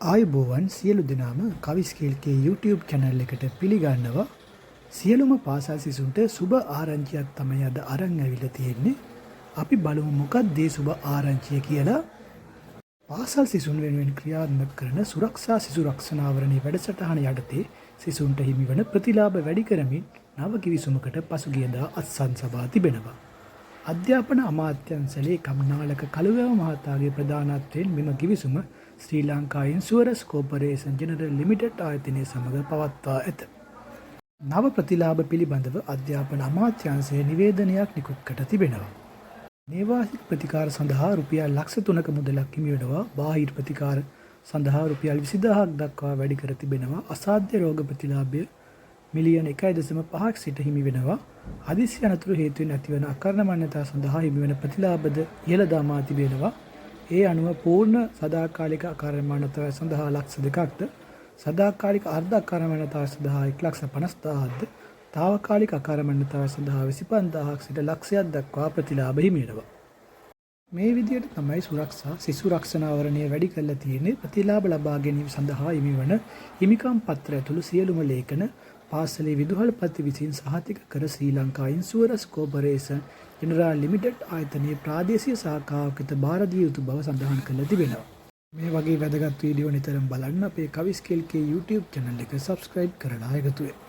ආයුබෝවන් සියලු දෙනාම කවිස් කේල්කේ YouTube channel එකට පිළිගන්නවා. සියලුම පාසල් සිසුන්ට සුබ ආරංචියක් තමයි අද අරන් ඇවිල්ලා තියෙන්නේ. අපි බලමු මොකක්ද ඒ සුබ ආරංචිය කියලා. පාසල් සිසුන් වෙනුවෙන් ක්‍රියාත්මක කරන සුරක්ෂා සිසු රක්ෂණාවරණයේ වැඩසටහන යටතේ සිසුන්ට හිමිවන ප්‍රතිලාභ වැඩි කරමින් නව ගිවිසුමකට පසුගියදා අත්සන් සබා තිබෙනවා. අධ්‍යාපන අමාත්‍යාංශ ලේකම් නාලක කළුවැව මහතාගේ ප්‍රධානත්වයෙන් මෙම ගිවිසුම Sri Lanka insurance corporation general limited ආයතනය සමග පවත්වා ඇත. නව ප්‍රතිලාභ පිළිබඳව අධ්‍යාපන අමාත්‍යාංශය නිවේදනයක් නිකුත් කොට තිබෙනවා. නේවාසික ප්‍රතිකාර සඳහා රුපියල් ලක්ෂ 3ක මුදලක් හිමි වෙනවා. බාහිර ප්‍රතිකාර සඳහා රුපියල් 20,000ක් දක්වා වැඩි කර තිබෙනවා. අසාධ්‍ය රෝග ප්‍රතිලාභය මිලියන 1.5ක් සිට හිමි වෙනවා. හදිසි අනතුරු හේතුවෙන් ඇතිවන අකර්මණ්‍යතා සඳහා හිමිවන ප්‍රතිලාභද ඉහළ දමා තිබෙනවා. ඒ අනුව පූර්ණ සදාකාලික අකර්මණ්‍යතාවය සඳහා ලක්ෂ 2ක්ද, සදාකාලික අර්ධ අකර්මණ්‍යතාවය සඳහා 1,50,000ක්ද, තාවකාලික අකර්මණ්‍යතාවය සඳහා 25,000ක් සිට ලක්ෂයක් දක්වා ප්‍රතිලාභ හිමි වෙනවා. මේ විදිහට තමයි සුරක්ෂා සිසු රක්ෂණාවරණය වැඩි කරලා තියෙන්නේ. ප්‍රතිලාභ ලබා ගැනීම සඳහා හිමිවන හිමිකම් පත්‍ර ඇතුළු සියලුම ලේඛන පාසලේ විදුහල්පති විසින් සහතික කර Sri Lanka insurance corporation general limited ආයතනයේ ප්‍රාදේශීය ශාඛාවක් වෙත භාර දිය යුතු බව සඳහන් කරලා තිබෙනවා. මේ වගේ වැදගත් වීඩියෝ නිතරම බලන්න අපේ කවිස් කෙල්කේ YouTube channel එක subscribe කරලා එකතු වෙන්න.